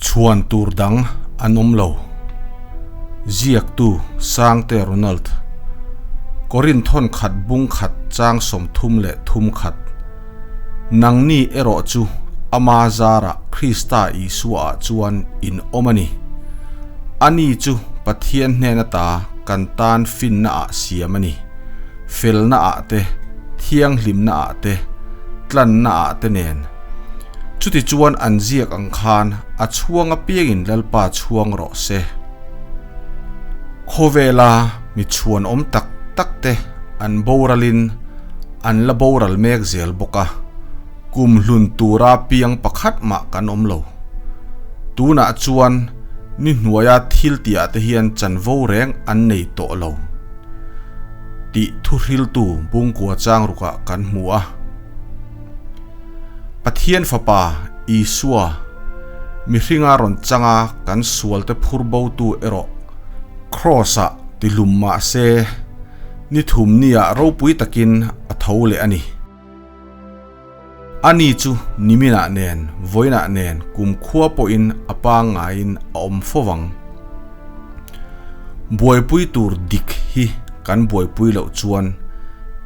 Chhuan tur dang an awm lo. Ziaktu Sangte Ronald. Korin thawn khat bung khat chang 33 khat. Nangni erawh chu ama zarah Krista Isua ah chuan in awm a ni. Ani chu Pathian hnen ata kan tan finna ah siam a ni. Felna ah te, thianghlimna ah te, tlanna ah te nen. Chuti chuan an ziak ang khan a chhuang apiangin Lalpa chhuang rawh se. Khawvela mi chhuan awm tak tak te an boralin an la boral mek zel bawk a, kum hlun tura piang pakhat mah kan awm lo. Tunah chuan ni hnuaia thil tihah te hian chanvo reng an nei tawh lo tih thuhriltu bungkua chang rukah kan hmu a. Pathian Fapa, Isua, mihringa rawn changa kan sualte phur botu erawh Kraws-ah tihlum mah se, ni thum niah ropui takin a tho leh a ni. Ani chu niminah nen, vawiinah nen kumkhua pawhin a pangngaiin a awm fo vang. Buaipui tur dik hi kan buaipui loh chuan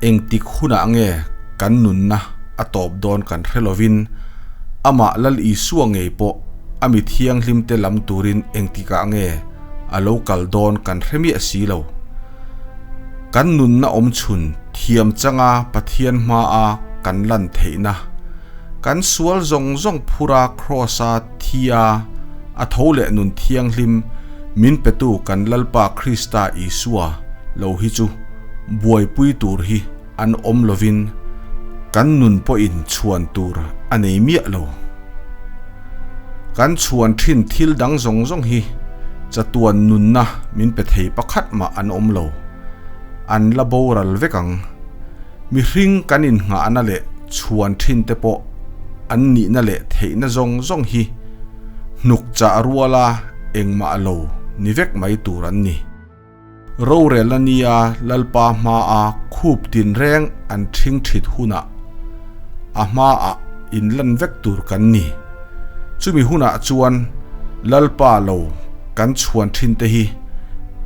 engtik hunah nge kan nunna a tawp dawn kan hre lovin amah Lal Isua ngei pawh a mi thianghlimte lam turin engtikah nge a lo kal dawn kan hre miah si lo. Kan nunna awmchhun thiam changa Pathian hmaa kan lan theihna, kan sual zawng zawng phura Kraws-a Thia, a tho leh nun thianghlim min petu kan Lalpa Krista Isua lo hi chu buaipui tur hi an awm lovin kan nun pawhin chhuan tur a nei miah lo. Kan chhuan thin thil dang zawng zawng hi chatuan nunna min pe thei pakhat mah an awm lo. An la boral vek ang. Mihring kan innghahna leh chhuan thin te pawh an nihna leh theihna zawng zawng hi hnuk chah ruala engmah lo ni vek mai tur an ni. Rorelna nia Lalpa hmaa khup tinreng an thing thit hunah a hmaah inlan vek tur kan ni. Chumi hunah chuan Lalpa lo kan chhuan thin te hi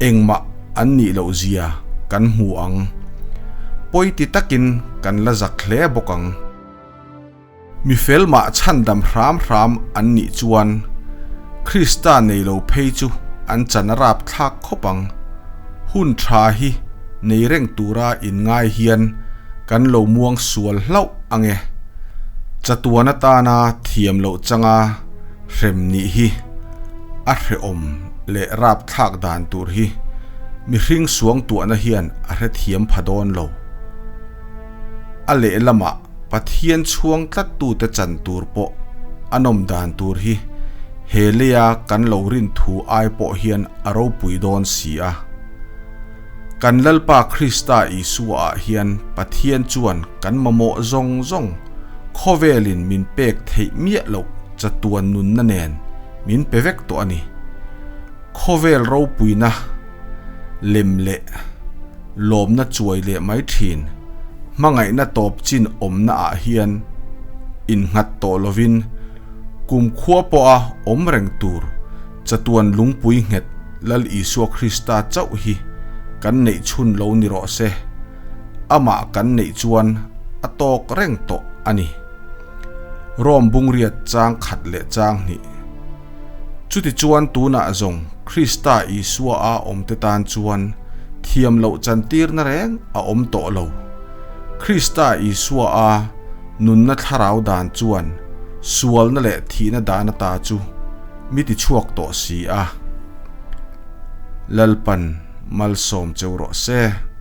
engmah an nih loh zia kan hmu ang. Pawi ti takin kan la zak hle bawk ang. Mi fel mah chhandam hram hram an nih chuan Krista nei lo phei chu an chan a rap thlak khawp ang. Hun tha hi nei reng tura inngai hian kan lo muang sual hlauh ang e. Chatuan atana thiam loh changa hrem nih hi a hrehawm leh rapthlak dan tur hi mihring suangtuahna hian a hrethiam pha dawn lo. A lehlamah Pathian chhuang tlattute chan tur pawh a nawm dan tur hi he leia kan lo rin thu ai pawh hian a ropui dawn si a. Kan Lalpa Krista Isua ah hian Pathian chuan kan mamawh zawng zawng khawvelin min pek theih miah loh chatuan nunna nen min pe vek tawh a ni. Khawvel ropuina lem leh lawmna chuai leh mai thin hmangaihna tawp chin awmna ah hian innghat tawh lovin kumkhua pawha awm reng tur chatuan lungpui nghet Lal Isua Krista chauh hi kan neih chhun lo ni rawh se. Amah kan neih chuan a tawk reng tawh a ni. Rom bungriat chang khat leh chang hnih. Chutichuan tunah zawng Krista Isua a awmte tan chuan thiam loh chantirna reng a awm tawh lo. Krista Isua a nunna thlarau dan chuan sualna leh thihna dan ata chu mi tichhuak tawh si a. Lalpan malsawm cheu rawh se.